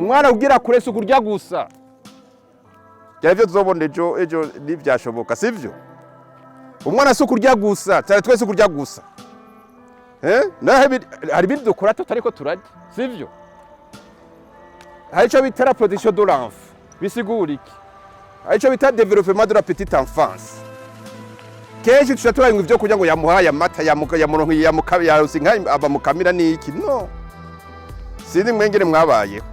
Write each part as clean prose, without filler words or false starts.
Umwana ugira kure si ukurya gusa. Byari byo tuzobona ejo, ejo ntibyashoboka, sivyo? Umwana si ukurya gusa, cyane twese ukurya gusa. Eh? Naho hari ibindi dukora tutariko turarya, sivyo? Hari ico bita la protection de l'enfant. Bisigura iki? Hari ico bita développement de la petite enfance. Kenshi tuca turanywa ivyo kurya ngo yamuhaye amata, yamuka, yamuronka, yamuka, yarose inka abamukamira n'iki. No sinzi mwengere mwabayeho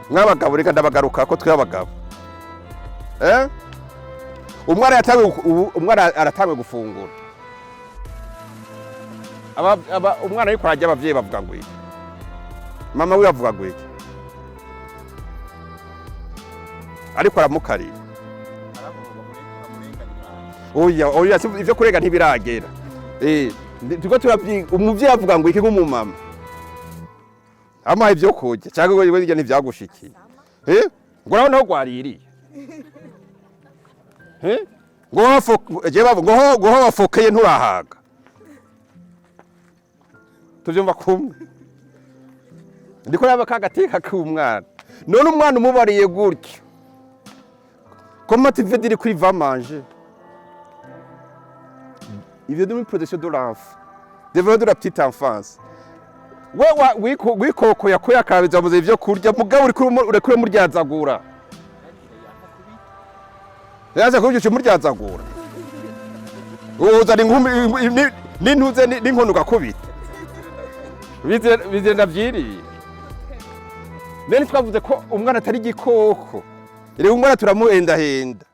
mwabagabo, reka ndabagaruka ko twe abagabo, eh, umwana yatanguye, ubu umwana aratanguye gufungura. Aba umwana ariko ararya, abavyeyi bavuga ngo iki? Mama we avuga ngo iki ariko aramukarira? Oya, oya, ivyo kurega ntibiragera. Eh, turiko turavyiga. Umuvyeyi avuga ngo iki nk'umumama amuhaye ivyo kurya, cyangwa ngo irya ntivyagushikiye? Eh, ngo urabona aho rwaririye? Eh, ngo je bavuga ngo ho wafokeye nturahaga. Tuvyumva kumwe? Ndiko raba kagateka k'umwana. None umwana umubariye gutyo, comment tu veux dire qu'il va manger? Ivyo ni muri protection de l'enfant, développement de la petite enfance. We wikoko yakuye akabiza muze ivyo kurya, mugabo uriko uramuryazagura. Yaza kubyuca umuryazagura, uzana inkumi n'intuze n'inkono ugakubita. Bizire ndavyiriye. None twavuze ko umwana atari igikoko. Rero umwana turamuhendahenda.